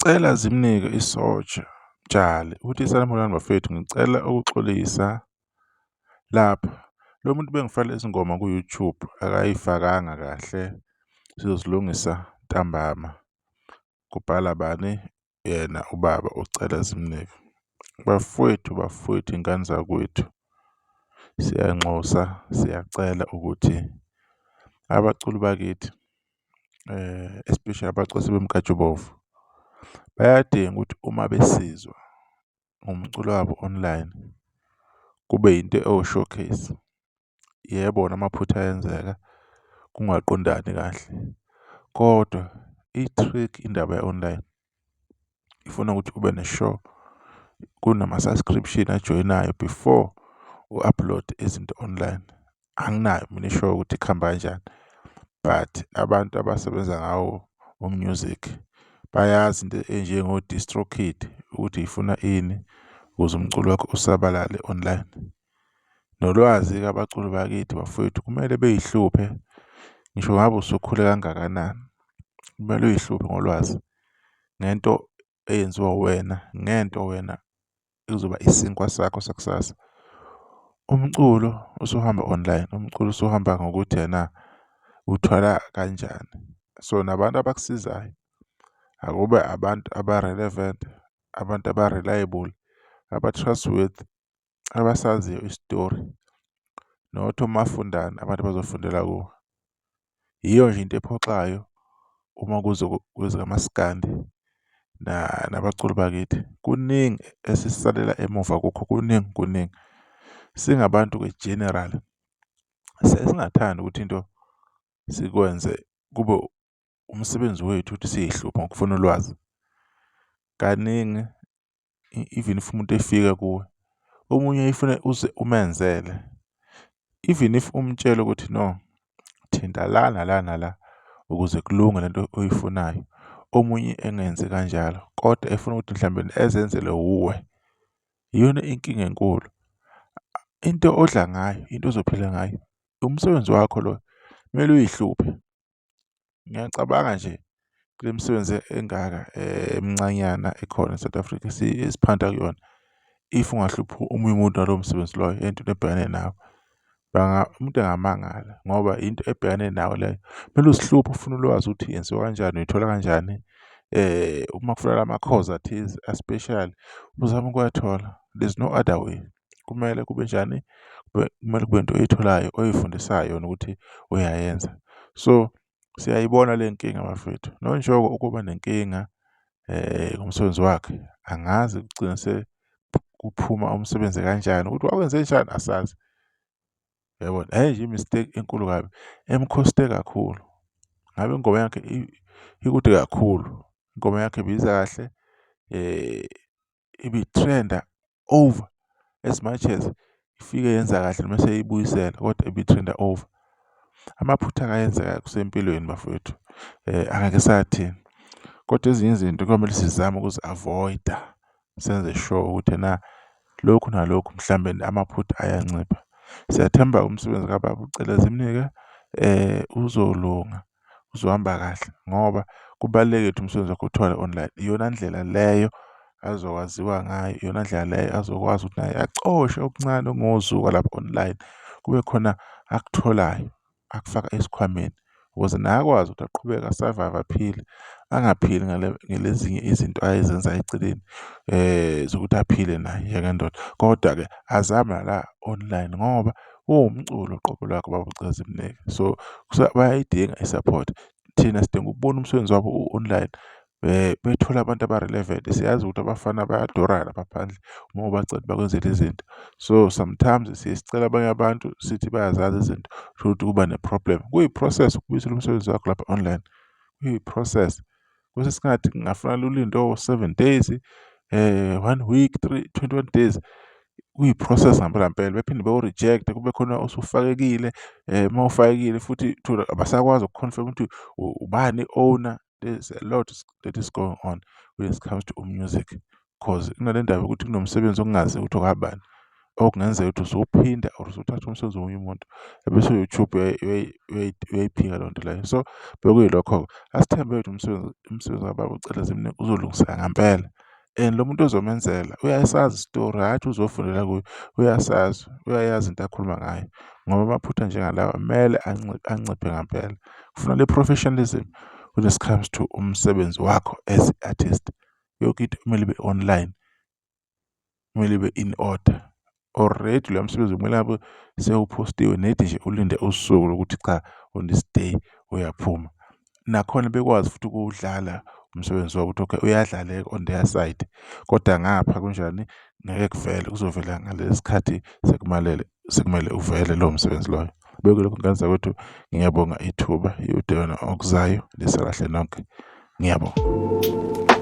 Ucela zimnike isotsha Mtshali uthi, sanibonani bafethu, ngicela ukuxolisa lapha. Lo muntu bengifakela izingoma ku-YouTube akayifakanga kahle, sizozilungisa ntambama. Kubhala bani? Yena ubaba uCela Zimnike. Bafowethu, bafowethu, iy'ngane zakwethu, siyanxusa siyacela ukuthi abaculi bakithi especially abaculi asebemnkantshubovu, bayadinga ukuthi uma besizwa ngomculo wabo online kube yinto ewu-showcase. Yebo, wona amaphutha ayenzeka kungaqondani kahle, kodwa i-trick indaba ya-online ifuna ukuthi ube ne-sure kunama-subscription ajoyinayo before u-upload-e izinto online. Anginayo mina i-sure ukuthi kuhamba kanjani but abantu abasebenza ngawo u-music bayazi into enjengo-DistroKid ukuthi ifuna ini ukuze umculo wakho usabalale online. Nolwazi-ke abaculi bakithi bafowethu kumele bey'hluphe ngisho ngabe usukhule kangakanani, kumele uy'hluphe ngolwazi ngento eyenziwa uwena, ngento wena ezoba isinkwa sakho sakusasa. Umculo usuhamba online, umculo usuhamba ngokuthi ena uthwala kanjani. So nabantu abakusizayo akube abantu aba-relevant, abantu aba-reliable, aba-trustworthy, abasaziyo isitori, not omafundane abantu abazofundela kuwe. Yiyo nje into ephoxayo uma kuze kwezikamaskandi nabaculi bakithi. Kuningi esisalela emuva kukho kuningi kuningi. Singabantu-ke general siyaye singathandi ukuthi into sikwenze kube umsebenzi wethu ukuthi siy'hluphe ngokufuna ulwazi. Kaningi even if umuntu efika kuwe, omunye efuna uze umenzele, even if umtshela ukuthi no, thinta la nala nala ukuze kulunge lento oyifunayo, omunye engenzi kanjalo kodwa efuna ukuthi mhlambe ezenzele wuwe. Iyona inkinga enkulu. Into odla ngayo, into ozophila ngayo, umsebenzi wakho lo, kumele uy'hluphe. Ngiyacabanga nje kule misebenzi engaka emincanyana ekhona e-South Africa esiphanda kuyona, if ungahluphi omunye umuntu ngalowo msebenzi loyo entweni ebhekene nawe, umuntu engamangala ngoba into ebhekane nawe leyo. Kumele uzihluphe ufune ulwazi ukuthi yenziwa kanjani, uyithola kanjani, uma kufunakala amakhozi athize a-special uzame ukuwathola. There's no other way. Kumele kube njani? Kumele kube into oyitholayo oy'fundisayo yona ukuthi uyayenza. So siyayibona le nkinga bafethu. Nonjoko ukuba nenkinga ngomsebenzi wakhe, angazi kugcine sekuphuma umsebenzi kanjani ukuthi wawenze njani asazi. Uyabona? Hhayi nje i-mistake enkulu kabi em-cost-e kakhulu. Ngabe ingoma yakhe ikude kakhulu, ingoma yakhe ibiza kahle ibi-trend-a over as much as ifike yenza kahle noma eseyibuyisela kodwa ibi-trend-a over. Amaphutha ayenzeka kusempilweni bafowethu, angeke sathini, kodwa ezinye izinto kuyomele sizame ukuzi-avoid-a senze sure ukuthi ena lokhu nalokhu mhlambe amaphutha ayancipha. Siyathemba umsebenzi kababa uCele Zimnike uzolunga, uzohamba kahle ngoba kubalulekile ukuthi umsebenzi wakho uthole online. Iyona ndlela leyo azokwaziwa ngayo, iyona ndlela leyo azokwazi ukuthi naye acoshe okuncane okungozuka lapha online, kube khona akutholayo akufaka esikhwameni ukuze naye akwazi ukuthi aqhubeke a-survive aphile, angaphili ngalezinye izinto ayezenza eceleni zokuthi aphile naye njengendoda. Kodwa-ke azame nala online ngoba uwumculo qobo lwakhe ubaba uCele Zimnike. So bayayidinga i-support. Thina sidinga ukubona umsebenzi wabo u-online bethole abantu aba-relevant. Siyazi ukuthi abafana bayadura lapha phandle uma ubacela bakwenzele izinto. So sometimes siye sicele abanye abantu sithi bayazazi izinto uthole kuba ne-problem. Kuyi-process ukubuyisela umsebenzi wakho lapha online, kuyi-process. Kwesinye isikhathi kungafanele ulinde o- 7 days, one week, three, 21 days. Kuyi-process ngampela mpela bephinde beku-reject-e kube khona osufakekile uma ufakekile futhi uthole abasakwazi uku-confirm-a ukuthi ubani i-owner. There's a lot that is going on when it comes to music cause kunale ndaba yokuthi kunomsebenzi okungaziwa ukuthi okabani. Okungenzeka ukuthi usuphinda or usuthatha umsebenzi womunye umuntu ebese u-YouTube uyayiphika leyo nto leyo. So bekuyilokho-ke. Asithembe ukuthi umsebenzi kababa uCele Zimnike uzolungiseka ngempela and lo muntu ozomenzela uyasazi isitori, hhayi ukuthi uzofundela kuye, uyasazi, uyayazi into akhuluma ngayo ngoba amaphutha anjengalawa kumele anciphe ngampela. Kufuna le professionalism when it comes to umsebenzi wakho as i-artist. Yonke into kumele ibe online, kumele ibe in order. Already loya msebenzi kumele ngabe sewuphostiwe nedi nje ulinde usuku lokuthi cha on this day uyaphuma. Nakhona bekwazi futhi ukuwudlala umsebenzi wabo ukuthi okay uyadlaleka on their side, kodwa ngapha kunjani ngeke kuvele kuzovela ngalesi sikhathi sekumalele sekumele uvele lowo msebenzi loyo. Bekulokhu ngane zakwethu ngiyabonga ithuba iyodibana okuzayo nisale kahle nonke ngiyabonga.